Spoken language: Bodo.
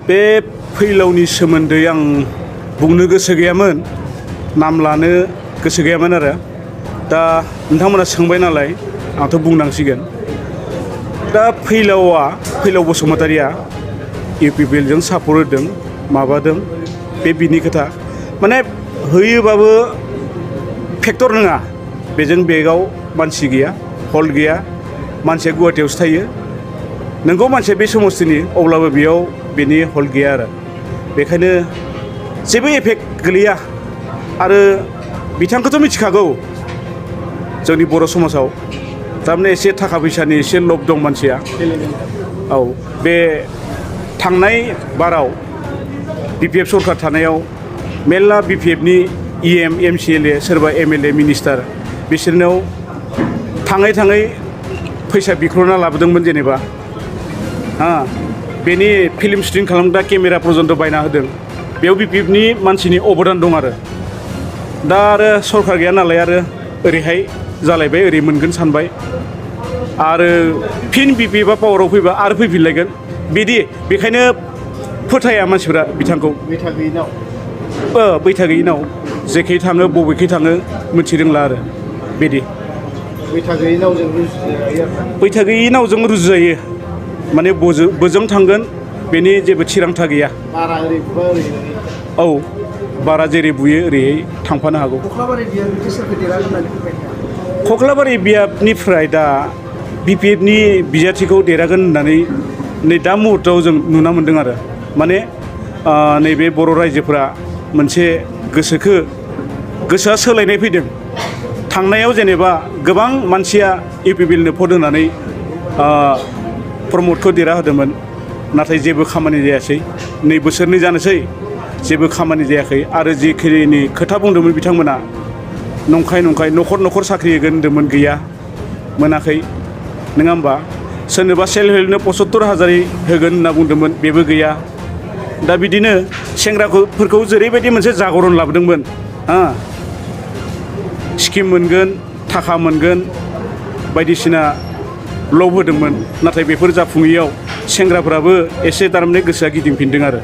बे फैलावनि सोमोन्दै आं बुंनो गोसो गैयामोन नाम लानो गोसो गैयामोन आरो दा नोंथांमोना सोंबाय नालाय आंथ' बुंनांसिगोन दा फैलाव बसुमतारिया इउपिपिएलजों सापर्ट होदों माबादों बे बिनि खोथा माने होयोबाबो फेक्टर नङा बेजों बेगाव मानसि गैया हल्ड गैया मानसिया गुवाहाटियावसो थायो नोंगौ मानसिया बे समस्तिनि अब्लाबो बेयाव बेनि हल्ड गैया आरो बेखायनो जेबो एफेक्ट गोलैया आरो बिथांखौथ' मिथिखागौ जोंनि बर' समाजाव थारमाने एसे थाखा फैसानि एसे लब दं मानसिया औ बे थांनाय बाराव बिपिएफ सरकार थानायाव मेरला बिपिएफनि इएम एमसिएलए सोरबा एमएलए मिनिस्टार बिसोरनाव थाङै फैसा बिख्ल'ना लाबोदोंमोन जेनेबा बेनि फिल्म शुटिं खालामग्रा केमेरा पर्यन्त बायना होदों बेयाव बिपिएफनि मानसिनि अबदान दं आरो दा आरो सरकार गैया नालाय आरो ओरैहाय जालायबाय ओरै मोनगोन सानबाय आरो फिन बिपिएफआ पावाराव फैबा आरो फैफिनलायगोन बिदि बेखायनो फोथाया मानसिफोरा बिथांखौ बैथा गैयिनाव जेखै थाङो बबेखै थाङो मिथिरोंला आरो बिदि बैथा गैयि नावजों रुजुजायो माने बोजों थांगोन बेनि जेबो थिरांथा गैया औ बारा जेरै बुयो ओरैहाय थांफानो हागौ कख्लाबारि बियाबनिफ्राय दा बिपिएफनि बिजाथिखौ देरहागोन होननानै नै दा मुहुर्तआव जों नुना मोन्दों आरो माने नैबे बर' रायजोफोरा मोनसे गोसोआ सोलायनाय फैदों थांनायाव जेनेबा गोबां मानसिया इउपिपिएलनो भट होनानै प्रमदखौ देरहा होदोंमोन नाथाय जेबो खामानि जायासै 2 बोसोरनि जानोसै जेबो खामानि जायाखै आरो जिखिनि खोथा बुंदोंमोन बिथांमोना नंखाय न'खर साख्रि होगोन होन्दोंमोन गैया मोनाखै नङा होमबा सोरनोबा सेल्फ हेल्पनो 75,000 होगोन होनना बुंदोंमोन बेबो गैया दा बिदिनो सेंग्राफोरखौ जेरैबायदि मोनसे जागरण लाबोदोंमोन स्किम मोनगोन थाखा मोनगोन बायदिसिना लब होदोंमोन नाथाय बेफोर जाफुङैयाव सेंग्राफ्राबो एसे थारमाने गोसोआ गिदिंफिनदों आरो